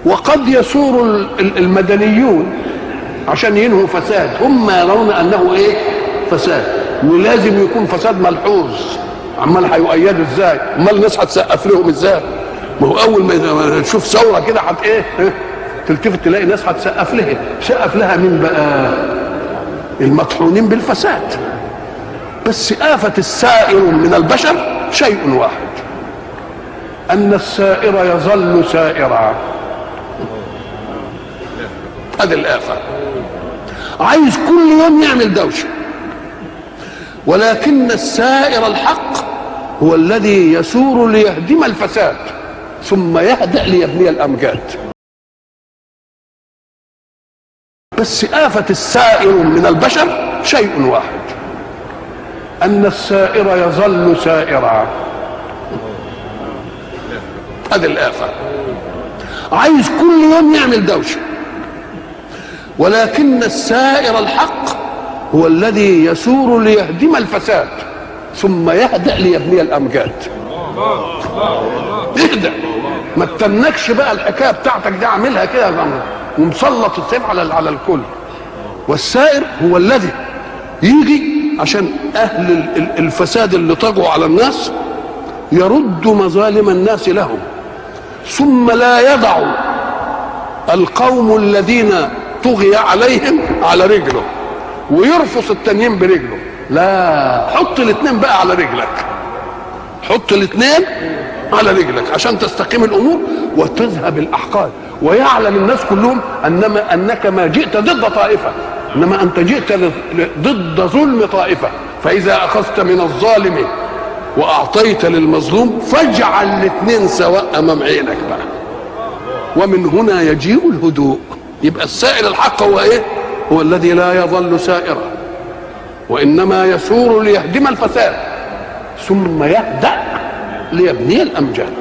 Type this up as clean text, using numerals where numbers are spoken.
وقد يثور المدنيون عشان ينهوا فساد هم يرون انه ايه؟ فساد، ولازم يكون فساد ملحوظ. عمال هيؤيدوا ازاي؟ امال الناس هتسقف لهم ازاي؟ ما هو اول ما تشوف ثورة كده هت ايه؟ تلتفت تلاقي ناس هتسقف لها. سقف لها مين بقى؟ المطحونين بالفساد. بس آفة السائر من البشر شيء واحد، أن السائر يظل سائرا. هذه الآفة، عايز كل يوم يعمل دوشة. ولكن السائر الحق هو الذي يسور ليهدم الفساد ثم يهدأ ليبني الأمجاد. بس آفة السائر من البشر شيء واحد، أن السائر يظل سائرا. هذه الآفة، عايز كل يوم يعمل دوشة. ولكن السائر الحق هو الذي يسور ليهدم الفساد ثم يهدأ ليبني الأمجاد. اهدأ، ما تتنكش بقى الحكاية بتاعتك دي، اعملها كده ومسلط السيف على الكل. والسائر هو الذي يجي عشان أهل الفساد اللي طغوا على الناس يرد مظالم الناس لهم، ثم لا يضع القوم الذين طغي عليهم على رجله ويرفص التانيين برجله. لا، حط الاثنين بقى على رجلك، حط الاثنين على رجلك عشان تستقيم الامور وتذهب الاحقاد، ويعلم الناس كلهم انما انك ما جئت ضد طائفة، انما انت جئت ضد ظلم طائفة. فاذا اخذت من الظالم واعطيت للمظلوم فاجعل الاثنين سواء امام عينك بقى. ومن هنا يجيء الهدوء. يبقى السائل الحق هو ايه؟ هو الذي لا يظل سائرا، وانما يسور ليهدم الفساد ثم يهدأ ليبني الامجاد.